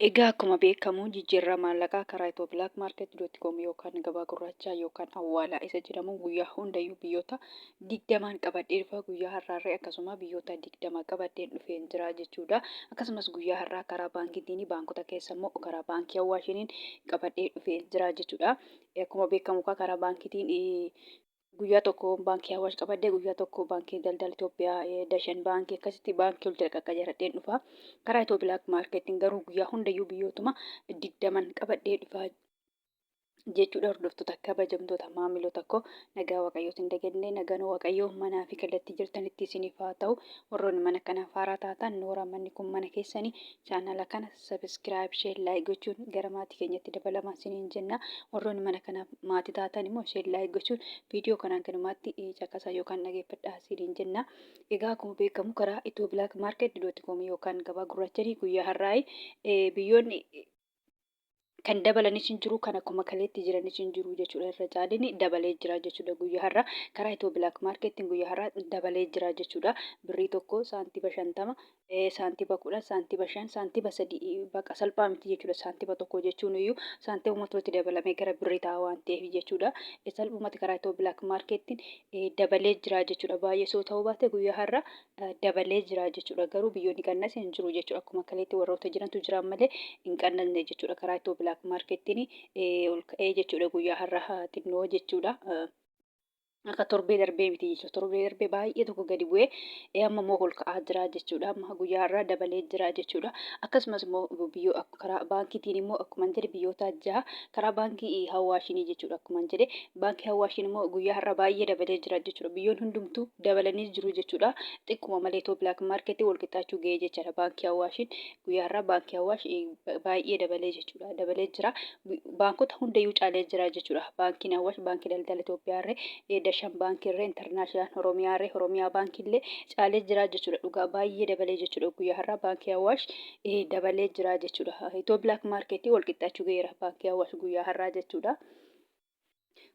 Egaa akkuma beekamu jijjiirraa maallaqaa karaa Ethio Black Market dot com yookaan gabaa gurraachaa yookaan awwaalaa isa jedhamu guyyaa hundayyuu biyyoota 20n qabadhee dhufa. Guyyaa har'aarree akkasuma biyyoota 20 qabadheen dhufeen jira jechuudha. Akkasumas guyyaa har'aa karaa baankiitiin baankota keessa immoo karaa baankii Awwaashiniin qabadhee dhufeen jira jechuudha. Akkuma beekamu karaa baankiitiin guyyaa tokko baankii Awaash qabadhee, guyyaa tokko baankii daldala Itoophiyaa, Dashan baankii, akkasitti baankii ol jala qaqqajaradheen dhufa. Karaa Itiyoo Bilaak Maarkeetiin garuu guyyaa hundayyuu biyyootuma 20n qabadhee dhufa jechuudha. Hordoftoota, kabajamtoota maamiloota koo, nagaa Waaqayyoo isin daganne, nagaan Waaqayyoo manaa fi kallattii jirtanitti isiniif haa ta'u. Warroonni mana kanaaf haaraa taatan, nooraa, manni kun mana keessanii. Chaanala kana subscribe, share, like gochuun gara maatii keenyatti dabalamaa isiniin jenna. Warroonni mana kanaaf maatii taatan immoo share, like gochuun viidiyoo kanaan ganumaatti caqasaa yookaan dhageeffadhaa isiniin jenna. Egaa akkuma beekamu karaa Ethio Black Market dot com yookaan gabaa gurraachanii guyyaa har'aa biyyoonni kan dabalanis hin jiru, kan akkuma kaleetti jiranis hin jiru jechuudha. Irra caalini dabalee jira jechuudha. Guyyaa har'aa karaa Ethio Black Marketiin guyyaa har'aa dabalee jira jechuudha. Birrii 1, saantiba 50, saantiba 10, saantiba 5, saantiba 3. Baqa salphaa miti jechuudha. Saantiba 1 jechuun iyyuu saantiba matuutti dabalamee gara birrii ta'a waan ta'eef jechuudha. Salphumatti karaa Ethio Black Marketiin dabalee jira jechuudha. Baay'ee soo ta'uu baate guyyaa har'aa dabalee jira jechuudha. Garuu biyyoonni qannase hin jiru jechuudha. Akkuma kaleetti warroota jirantu jiran malee hin qannasne jechuudha. Karaa Ethio Black Marketiin ol ka'ee jechuudha guyyaa har'aa xinnoo jechuudha. Akka torbee darbee miti jechuudha. Torbee darbee baay'ee tokko gadi bu'ee amma immoo ol ka'aa jira jechuudha. Amma guyyaa har'aa dabalee jira jechuudha. Akkasumas immoo biyyoo karaa baankiitiin immoo akkuma jedhe biyyoota jaha karaa baankii Hawaashinii jechuudha. Akkuma jedhe baankii Hawaashin immoo guyyaa har'aa baay'ee dabalee jira jechuudha. Biyyoon hundumtuu dabalanii jiru jechuudha. Xiqquma malee Ethio Black Market wal qixxaachuu ga'ee jechaadha. Baankii Hawaashin guyyaa har'aa baankii Hawaash baay'ee dabalee jechuudha. Dabalee jira. Baankota hundayyuu caalee jira jechuudha. Baankiin Awaash, Baankii Daldala Itoophiyaa irree, Dashan Baankii irree, International Oromiyaa irree, Oromiyaa Baankii illee caalee jira jechuudha. Dhugaa baay'ee dabalee jechuudha. Guyyaa har'aa Baankii Awaash dabalee jira jechuudha. Ethio Black Market wal qixxaachuu ga'eera Baankii Awaash guyyaa har'aa jechuudha.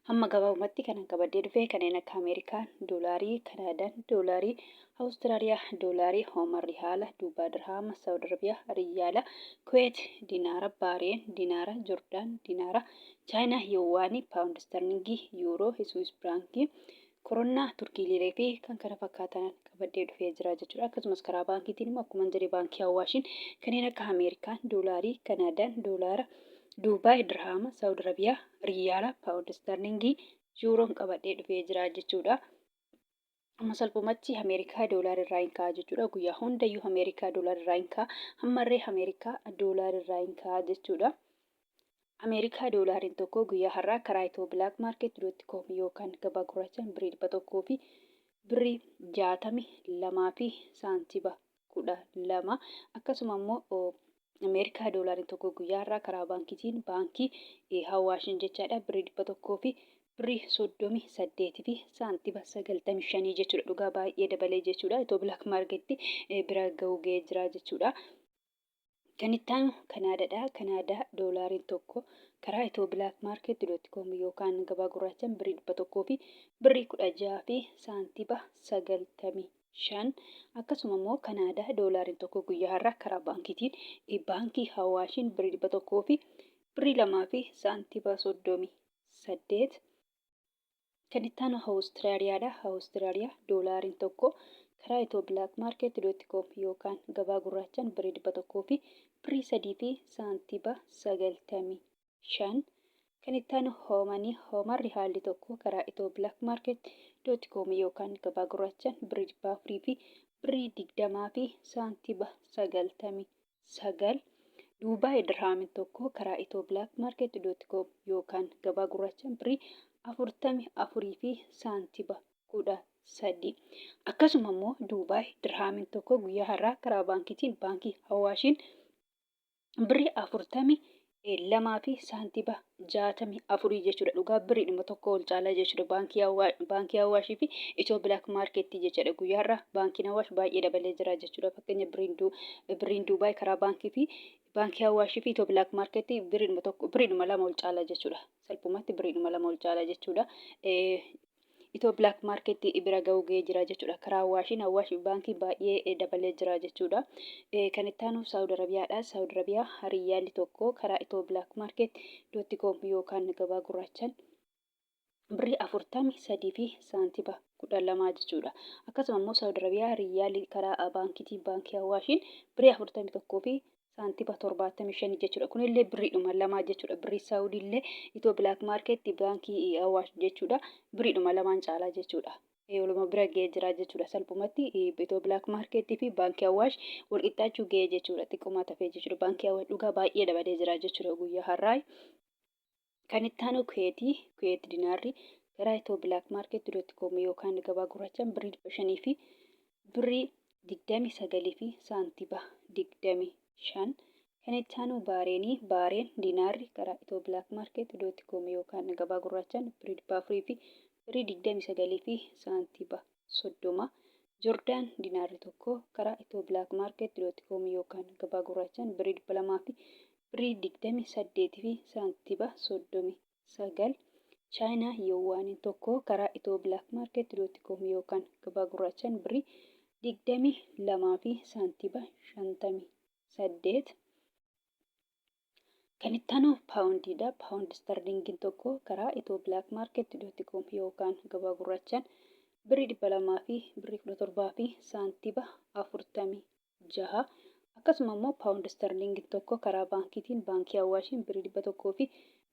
Hamma gabaabumatti kanan qabadhee dhufe kanneen akka Ameerikaan doolaarii, Kanaadaan doolaarii, Awustiraaliyaa doolaarii, Hooman Rihaala, Duubaa Dirhaama, Saawud Arabiyaa Riyaala, Kuweet Dinaara, Baareen Dinaara, Jordaan Dinaara, Chaayinaa Yuwaanii, Paawund Isterlingii, Yuuroo, Swiss Firaankii, Koronnaa, Turkii Liiree fi kan kana fakkaatan qabadhee dhufee jira jechuudha. Akkasumas karaa baankiitiin immoo akkuma jedhe baankii Awaashiin kanneen akka Ameerikaan doolaarii, Kanaadaan doolaara, Duubaay Dirhaama, Saawud Arabiyaa Riyaala, Paawund Isterlingii, Yuuroon qabadhee dhufee jira jechuudha. Amma salphumatti Ameerikaa doolaar irraa hin ka'a jechuudha. Guyyaa hundayyuu Ameerikaa doolaar irraa hin ka'a. Ammarree Ameerikaa doolaar irraa hin ka'a jechuudha. Ameerikaa doolaariin tokko guyyaa har'aa karaa Ethio Black Market dot com yookaan gabaa gurraachaan birrii 100 fi birrii 62 fi saantiba 12. Akkasuma immoo Ameerikaa doolaariin tokko guyyaa har'aa karaa baankiitiin, baankii Hawaashin jechaadha, birrii 100 fi birrii 38 fi saantiba 95 jechuudha. Dhugaa baay'ee dabalee jechuudha. Ethio Black Market bira ga'uu ga'ee jira jechuudha. Kan itti aanu Kanaadaadha. Kanaadaa doolaariin tokko karaa Ethio Black Market dot com yookaan gabaa gurraachaan birrii 100 fi birrii 16 fi saantiba 95. Akkasuma immoo Kanaadaa doolaariin tokko guyyaa har'aa karaa baankiitiin, baankii Hawaashiin, birrii 100 fi birrii 2 fi saantiba 38. Kan itti aanu Awustiraaliyaadha. Awustiraaliyaa doolaariin tokko karaa Ethio Black Market dot com yookaan gabaa gurraachaan birrii 100 fi birrii 3 fi saantiba 95. Kan itti aanu Hoomanii. Hooman rihaalli tokko karaa Ethio Black Market dot com yookaan gabaa gurraachaan birrii 400 fi birrii 20 fi saantiba 99. Duubaay dirhaamin tokko karaa Ethio Black Market dot com yookaan gabaa gurraachaan birrii 44 fi saantiba 13. Akkasuma immoo Duubaay dirhaamin tokko guyyaa har'aa karaa baankiitiin, baankii Hawaashiin, birrii 42 fi saantiba 64 jechuudha. Dhugaa birriidhuma tokko ol caalaa jechuudha. Baankii Awaashii fi Ethio Black Market jechuudha. Guyyaa har'aa baankiin Awaash baay'ee dabalee jira jechuudha. Fakkeenya birriin Duubaay karaa baankii fi baankii Awaashii fi Ethio Black Market birriidhuma tokko, birriidhuma lama ol caalaa jechuudha. Salphumatti birriidhuma lama ol caalaa jechuudha. Itoo Black Market bira ga'uu ga'ee jira jechuudha. Karaa Awaashiin Awaash baankii baay'ee dabalee jira jechuudha. Kan itti aanu Saawud Arabiyaadha. Saawud Arabiyaa riyyaalli tokko karaa Itoo Black Market dot com yookaan gabaa gurraachaan birrii 43 fi saantiba 12 jechuudha. Akkasuma immoo Saawud Arabiyaa riyyaalli karaa baankiitiin baankii Awaashiin birrii 41 fi saantiba 75 jechuudha. Kunillee birriidhuma lamaa jechuudha. Birrii Saawudiillee Itoo Black Market baankii Awaash jechuudha. Birriidhuma lamaan caalaa jechuudha. Waluma bira ga'ee jira jechuudha. Salphumatti Itoo Black Market fi baankii Awaash wal qixxaachuu ga'ee jechuudha. Xiqqoomaa tafee jechuudha. Baankii Awaash dhugaa baay'ee dabalee jira jechuudha guyyaa har'aa. Kan itti aanu Kuweetii, Kuweet dinaarri karaa Itoo Black Market dot com yookaan gabaa gurraachaan birrii 500 fi birrii 29 fi saantiba 25. Kan itti aanu Baareenii, Baareen dinaarri karaa Itoo Black Market dot com yookaan gabaa gurraachaan birrii 400 fi birrii 29 fi saantiba 30. Jordaan dinaarri tokko karaa Itoo Black Market dot com yookaan gabaa gurraachaan birrii 200 fi birrii 28 fi saantiba 39. Chaayinaa Yuwaaniin tokko karaa Itoo Black Market dot com yookaan gabaa gurraachaan birrii 22 fi saantiba 58. Kan itti aanu paawundiidha. Paawundi istarliingiin tokko karaa Itoo Black Market dot com yookaan gabaa gurraachaan birrii 200 fi birrii 17 fi saantiba 46. Akkasuma immoo paawundi istarliingiin tokko karaa baankiitiin baankii Awaashiin birrii 100 fi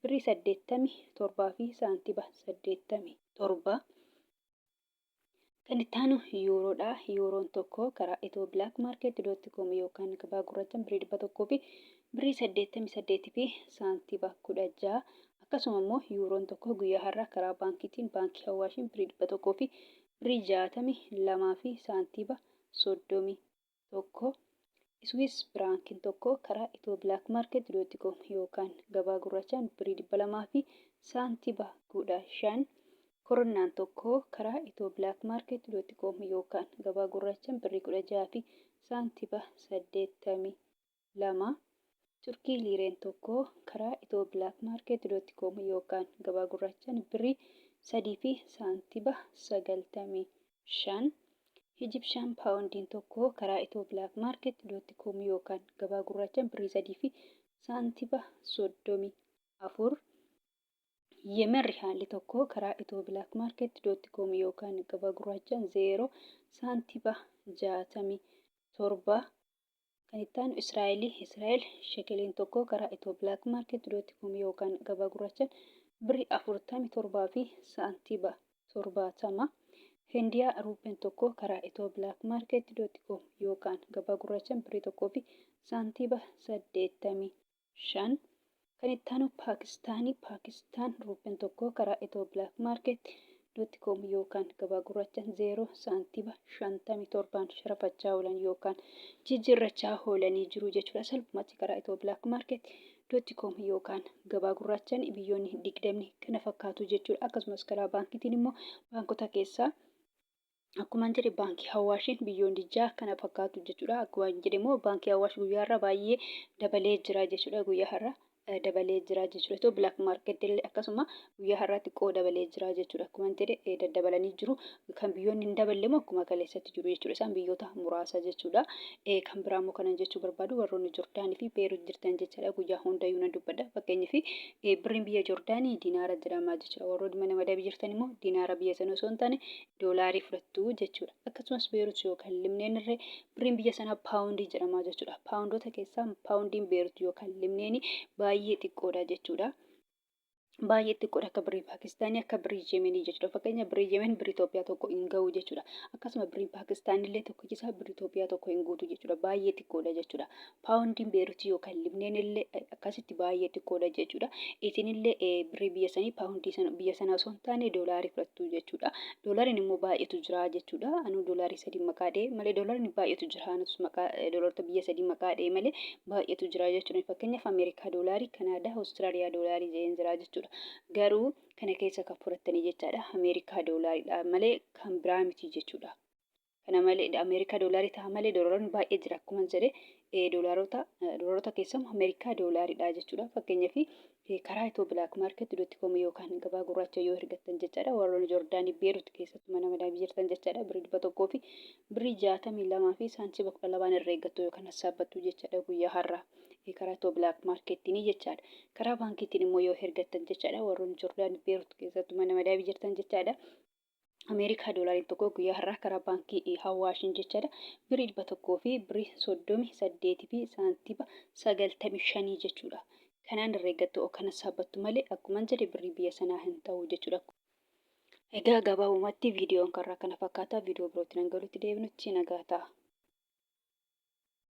birrii 87 fi saantiba 87. Kan itti aanu yuuroodha. Yuuroon tokko karaa Itoo Black Market dot com yookaan gabaa gurraachaan birrii 100 fi birrii 88 fi saantiba 16. Akkasuma immoo yuuroon tokko guyyaa har'aa karaa baankiitiin baankii Awaashiin birrii 100 fi birrii 62 fi saantiba 31. Iswiis Firaankiin tokko karaa Itoo Black Market dot com yookaan gabaa gurraachaan birrii 200 fi saantiba 15. Koronnaan tokko karaa Itoo Black Market dot com yookaan gabaa gurraachaan birrii 16 fi saantiba 82. Turkii liireen tokko karaa Itoo Black Market dot com yookaan gabaa gurraachaan birrii 3 fi saantiba 95. Ijibshaan paawundiin tokko karaa Itoo Black Market dot com yookaan gabaa gurraachaan birrii 3 fi saantiba 34. Yemen rihaalli tokko karaa Itoo Black Market dot com yookaan gabaa gurraachaan 0 saantiba 67. Kan itti aanu Israa'eli. Israa'el shekeliin tokko karaa Itoo Black Market dot com yookaan gabaa gurraachaan birrii 47 fi saantiba 70. Hindiyaa ruuppeen tokko karaa Itoo Black Market dot com yookaan gabaa gurraachaan birrii 1 fi saantiba 85. Kan itti aanu Paakistaanii. Paakistaan ruuppeen tokko karaa Itoo Black Market dot com yookaan gabaa gurraachaan 0 saantiba 57n sharafachaa oolan yookaan jijjiirrachaa oolanii jiru jechuudha. Salphumatti karaa Itoo Black Market dot com yookaan gabaa gurraachaan biyyoonni 20 kana fakkaatu jechuudha. Akkasumas karaa baankiitiin immoo baankota keessaa akkuma jedhe baankii Hawaashiin biyyoonni 6 kana fakkaatu jechuudha. Akkuma jedhe immoo baankii Hawaash guyyaa har'a baay'ee dabalee jira jechuudha. Guyyaa har'a dabalee jira jechuudha. Itoo Black Market illee akkasuma guyyaa har'aa xiqqoo dabalee jira jechuudha. Akkuma jedhe daddabalanii jiru. Kan biyyoonni hin daballe immoo akkuma kaleessatti jiru jechuudha. Isaan biyyoota muraasa jechuudha. Kan biraa immoo kanan jechuu barbaadu warroonni Jordaanii fi Beerut jirtan jechaadha. Guyyaa hundayyuu nan dubbadha. Fakkeenyaaf birriin biyya Jordaanii dinaara jedhama jechuudha. Warroonni mana madabii jirtan immoo dinaara biyya sana osoo hin taane doolaarii fudhattu jechuudha. Akkasumas Beerut yookaan Libneen irree birriin biyya sanaa paawundii jedhama jechuudha. Paawundoota keessaa paawundiin Beerut yookaan Libneen baay'ee xiqqoodha jechuudha. Baay'ee xiqqoodha akka birrii Paakistaanii akka birrii Yemenii jechuudha. Fakkeenya birrii Yemen birrii Itoophiyaa tokko hin ga'u jechuudha. Akkasuma birriin Paakistaanii illee tokkichi isaa birrii Itoophiyaa tokko hin guutu jechuudha. Baay'ee xiqqoodha jechuudha. Paawundiin Beerutii yookaan Libneen illee akkasitti baay'ee xiqqoodha jechuudha. Isinillee birrii biyya sanii paawundii sana biyya sanaa osoo hin taane doolaarii fudhattu jechuudha. Doolaariin immoo baay'eetu jira jechuudha. Anuu doolaarii sadii maqaa dha'e malee doolaariin baay'eetu jira. Anuus maqaa doolaarota biyya sadii maqaa dha'e malee baay'eetu jira jechuudha. Fakkeenyaaf Ameerikaa doolaarii, Kanaadaa, Awustiraaliyaa doolaarii jedheen jira jechuudha. Garuu kana keessa kan fudhattanii jechaadha. Ameerikaa doolaariidha malee kan biraa miti jechuudha. Kana malee Ameerikaa doolaarii ta'a malee doolaroonni baay'ee jira akkuma jedhe Doolaarota doolaarota keessaa Ameerikaa doolaaridha jechuudha. Fakkeenyaaf, karaa Itoo Black Market dot com yookaan gabaa gurraacha yoo ergattan jechaadha. Warroonni Joordaanii, Beerut keessatti mana madaamii jirtan jechaadha. Birrii 100 fi birrii 62 fi saantiima 12 irra eeggattu yookaan sassaabbattu jechaadha guyyaa har'aa. Karaa Itoo Black Marketiin jechaadha. Karaa baankiitiin immoo yoo ergattan jechaadha. Warroonni Joordaanii, Beerut keessatti mana madaamii jirtan jechaadha. Ameerikaa doolaariin tokko guyyaa har'aa karaa baankii Hawaashin jechaadha. Birrii 100 fi birrii 38 fi saantiima 95 jechuudha. Kanaan irra eeggattu kana saabbattu malee, akkuma jedhe, birrii biyya sanaa hin ta'u jechuudha. Egaa gabaabumatti viidiyoon karraa kana fakkaata. Viidiyoo birootti nan galutti deebinutti nagaa ta'a.